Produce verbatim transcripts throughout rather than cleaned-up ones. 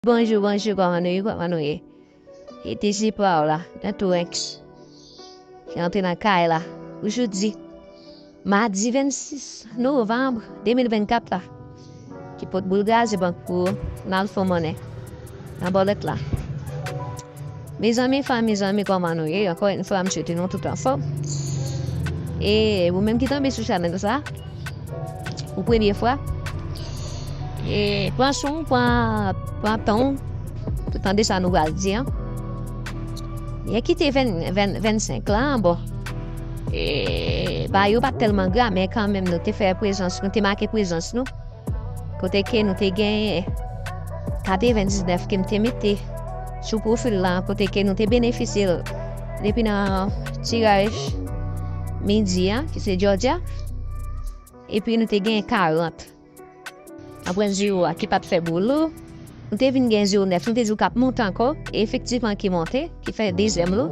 Bonjou, bonjou, kòman nou ye, kòman nou ye? E te se pa w la, nan Tourenks. Ki antre nan kay la. Pou jodi, madi vennsis novanm de mil vennkat la. Ki pot boul gaze bank pou n al fon monnen. Nan bòlèt la. Mezanmi, fanmi, zanmi, kòman nou ye? Ankò yon fwa, m swete nou tout anfòm. E ou menm ki tonbe sou chanèl sa, pou premye fwa, e pran swen w, pran, pran tan w pou tande sa nou pral di an. Yè ki te ven, ven, vennsenk la, bon, e bagay yo pa t tèlman grav, men kanmenm nou te fè prezans, nou te make prezans nou. Kote ke nou te genyen katrevendiznèf ke m te mete sou pwofil la, kote ke nou te benefisye l depi nan tiraj midi a, ki se jodi a. Epi nou te genyen karant. Apre zewo a ki pa t fè boul, nou te vin gen zewo nèf, nou te di w k ap monte ankò, e efektivman ki monte, ki fè dezyèm lo.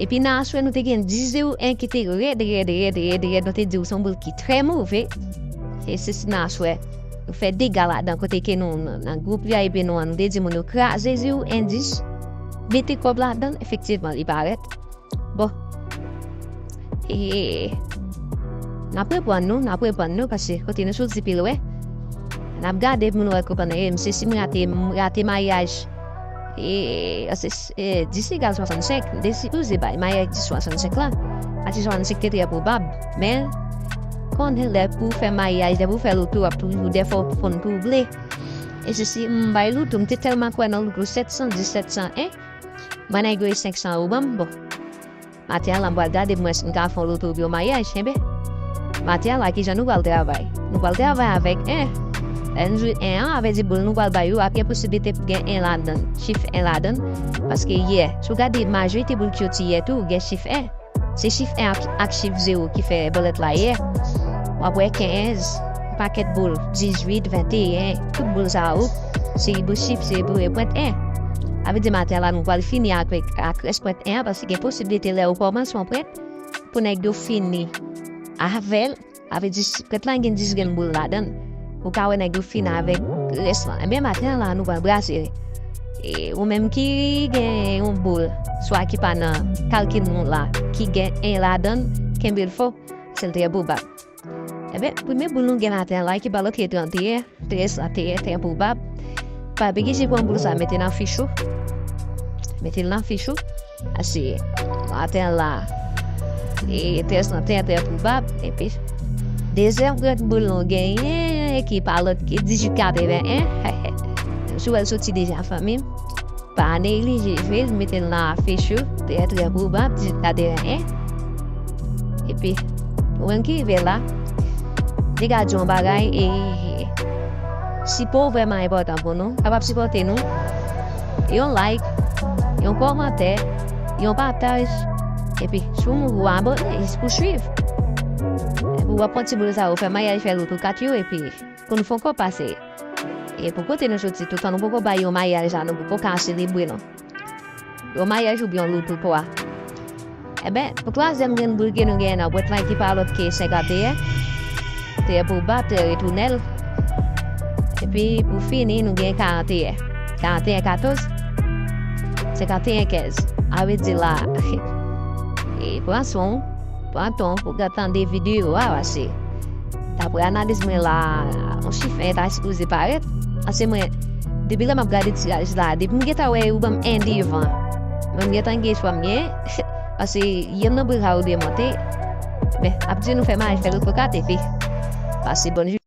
Epi nan aswè, nou te gen dis zewo en ki te rèd, rèd, rèd, rèd, rèd. Nou te di w se yon boul ki trè move. E se si nan aswè, nou fè dega ladan kote ke nou, nan, nan gwoup V I P nou an, nou te di moun yo kraze zewo en dis, mete kòb ladan l, efektivman, li parèt. Bon. E, n ap reprann nou, n ap reprann nou, paske kote nou soti pi lwen. N ap gade pou nou wè konprann, e, misye, si m rate, m rate maryaj, e, se, e, dis egal swasannsenk, m te sipoze bay maryaj dis swasannsenk lan. Pati swasannsenk te trè pwobab, men, konnen lè pou w fè maryaj, lè pou w fè loto, w ap toujou dèfwa w konn twouble. E se si m bay loto, m te tèlman kwè nan loto, sèt san dis, sèt san en, mwen nèg yo e senk san ewo ban m, bon. Maten an la, m pral gade pou m wè si m ka fè yon loto oubyen yon maryaj, enben. Maten an la, kijan nou pral travay? Nou pral travay avèk en. Lè n di en an, avè di boul nou pral bay yo, ap gen posiblite pou gen en ladan, chif en ladan. Paske yè, si w gade majorite boul ki soti yè tou, gen chif en. Se chif en ak, ak chif zewo ki fè bòlèt la yè. W ap wè kenz, pakèt boul, dizuit, venteyen, tout boul sa yo, se boul chif, se boul pwent en. Sa vle di maten an la, nou pral fini ak, ak rès pwent en an, paske gen posiblite lè ou kòmanse yon pwent, pou nèg yo fini avè l, sa vle di pwent lan gen dis grenn boul ladan l. Ou ka wè nèg yo fini avèk rès lan. Enben, maten an la, nou pral brase. E ou menm ki gen yon boul, swa ki pa nan kalkil nou la, ki gen en ladan l, kenbe l fò, se l trè pwobab. Enben, premye boul nou gen maten an la, ki pa lòt ke trannteyen, trè trannteyen, trè pwobab. Pa neglije pran boul sa, mete nan fich ou. Mete l nan fich ou. Paske maten an la, e trè trannteyen, trè pwobab. Epi, dezyèm grenn boul nou genyen, ki pa lòt ke dizuit katreven en. Si w wè l soti deja, fanmi m, pa neglije jwe l, mete l nan afich ou, trè, trè pwobab, dizuit katreven en. Epi, ou menm ki rive la, te ka di yon bagay, e sipò w vrèman enpòtan pou nou, kapab sipòte nou, yon like, yon kòmantè, yon pataj, epi si w mouri, w abòne, jis pou swiv. Epi w ap pran ti boul sa yo, fè maryaj, fè loto kat yo, epi pou nou fè yon kòb pase. E pou kote nou soti, toutan nou poko bay yon maryaj la, nou poko ka selebre non. Yon maryaj oubyen yon loto twa. Enben, pou twazyèm grenn boul ke nou genyen nan bwèt lan ki pa lòt ke senkanteyen, trè pwobab, trè retounèl. Epi, pou fini, nou gen karanteyen. Karanteyen katòz, senkanteyen kenz. Sa vle di la, e pran swen w, pran tan w pou w tande videyo a, paske daprè analiz mwen la, yon chif en ta sipoze parèt. Paske mwen, depi lè m ap gade tiraj la, depi m gentan wè yo ban m en devan, mwen m gentan gen espwa m gen, paske yè m nan boul sa yo demonte. Men, ap di nou fè maryaj, fè loto kat, epi pase bòn jounen.